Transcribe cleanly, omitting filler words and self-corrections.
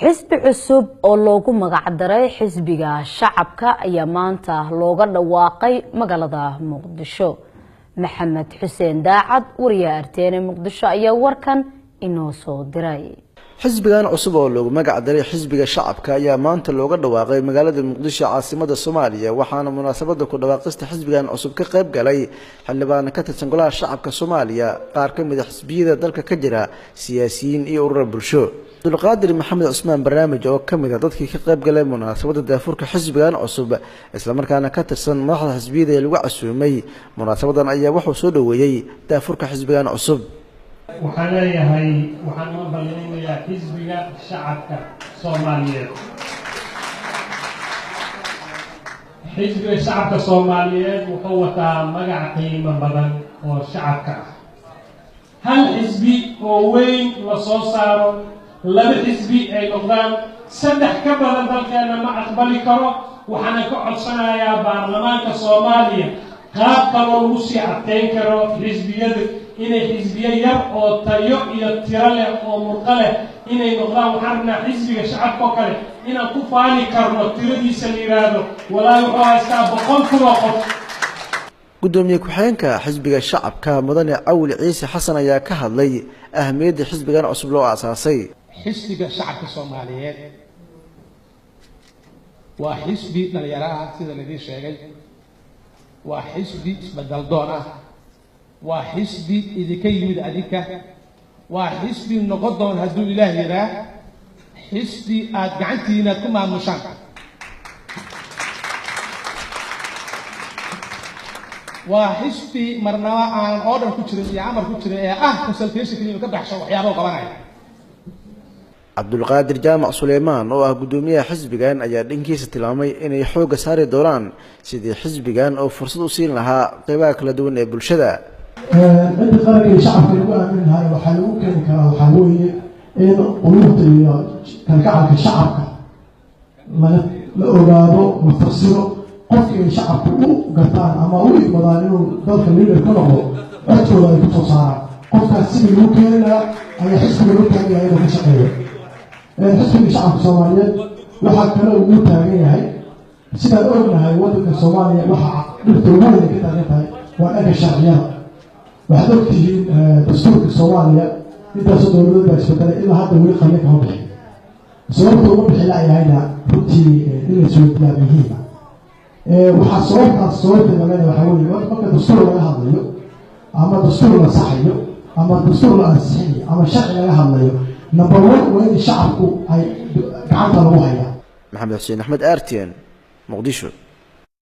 Xisbi cusub oo loogu magacdaray Xisbiga Shacabka ayaa maanta looga dhawaaqay magaalada Muqdisho. Maxamed Xuseen Daacad, wariyaha RTN Muqdisho, ayaa warkan inoo soo diray. Xisbigan cusub oo loogu magac daray Xisbiga Shacabka ayaa maanta looga dhawaaqay magaalada Muqdisho, caasimada Soomaaliya, waxaana munaasabada ku dhawaaqista xisbigan cusub ka qayb galay xildhibaan ka tirsan Golaha Shacabka Soomaaliya, qaar ka mid a xisbiyada dalka ka jira, siyaasiyiin iyo urura bulsho. Abdulqaadir Maxamed Cusmaan Barnaamij, oo ka mid a dadkii ka qayb galay munaasabada daafurka xisbigan cusub, islamarkaana ka tirsan madaxda xisbiyada ee lagu casuumay munaasabadan, ayaa wuxuu soo dhaweeyey daafurka xisbigan cusub. Waxaan leeyahay, waxaan u hambalyaynayaa Xisbiga Shacabka Soomaaliyeed. Xisbiga Shacabka Soomaaliyeed wuxuu wataa magac qiimo badan oo shacabka ah. Hal xisbi oo weyn la soo saaro, laba xisbi ay noqdaan, saddex ka badan dalkeena ma aqbali karo. Waxaana ka codsanayaa baarlamaanka Soomaaliya qaab kaloo lagu sii adkeyn karo xisbiyada, inay xisbiyo yar oo tayo iyo tiro leh oo murqo leh inay noqdaan. Waxaan rabnaa Xisbiga Shacabka oo kale inaan ku faani karno, tiradiisa la yidhaahdo walaahi wuxuu haystaa 100,000 oo qof. Gudoomiye ku-xigeenka Xisbiga Shacabka, Mudane Cawil Ciise Xasan, ayaa ka hadlay ahmiyadda xisbigan cusub loo aasaasay. Xisbiga Shacabka Soomaaliyeed waa xisbi dhalinyaro ah, sida laidiin sheegay, waa xisbi isbedel doon ah, waa xisbi idinka yimid adinka, waa xisbi noqon doon, hadduu Ilaah yiraa, xisbi aada gacantiina aad ku maamushaan. Waa xisbi marnaba aanan order ku jirin iyo amar ku jirin ee ah consultation keliya ka baxsho waxyaaba u qabanaya. Cabdulqaadir Jaamac Suleymaan, oo ah guddoomiyaha xisbigan, ayaa dhankiisa tilmaamay inay xoogga saari doonaan sidii xisbigan oo fursad u siin lahaa qeybaha kala duwan ee bulshada. Cidda qaranka iyo shacabka lagu aamini lahaa waxaa lagu keeni karaa waxaa weeye in quluubta iyo kalgacalka shacabka laga la ogaado, la fasiro, qofka ay shacabku u gartaan ama u idmadaan inuu dalka leader ka noqdo, codkooda ay kusoo saaraan. Qofkaas sidii lagu keeni lahaa ayaa xisbiga loo taagan yahay inuu ka shaqeeyo. Xisbiga Shacabka Soomaaliyeed waxaa kale ugu taagan yahay, sidaan ognahay, waddanka Soomaaliya waxaa dhibta ugu weyn ay ka taagan tahay waa dhanka sharciyada. Waxaad ogtihiin dastuurka Soomaaliya intaasoo dowladood baa isbedelay, ilaa hadda weli qalin kama bixin. Sababta uga bixi la-yahayna runtii in la isweydiiyaa muhiima. Waxaa sababtaas sababteeda leena waxaa weeye, marka dastuur laga hadlayo ama dastuur la saxayo ama dastuur la ansixinayo ama sharci laga hadlayo, number one waa in shacabku ay gacanta lagu hayaa. Maxamed Xuseen Axmed, RTN, Muqdisho.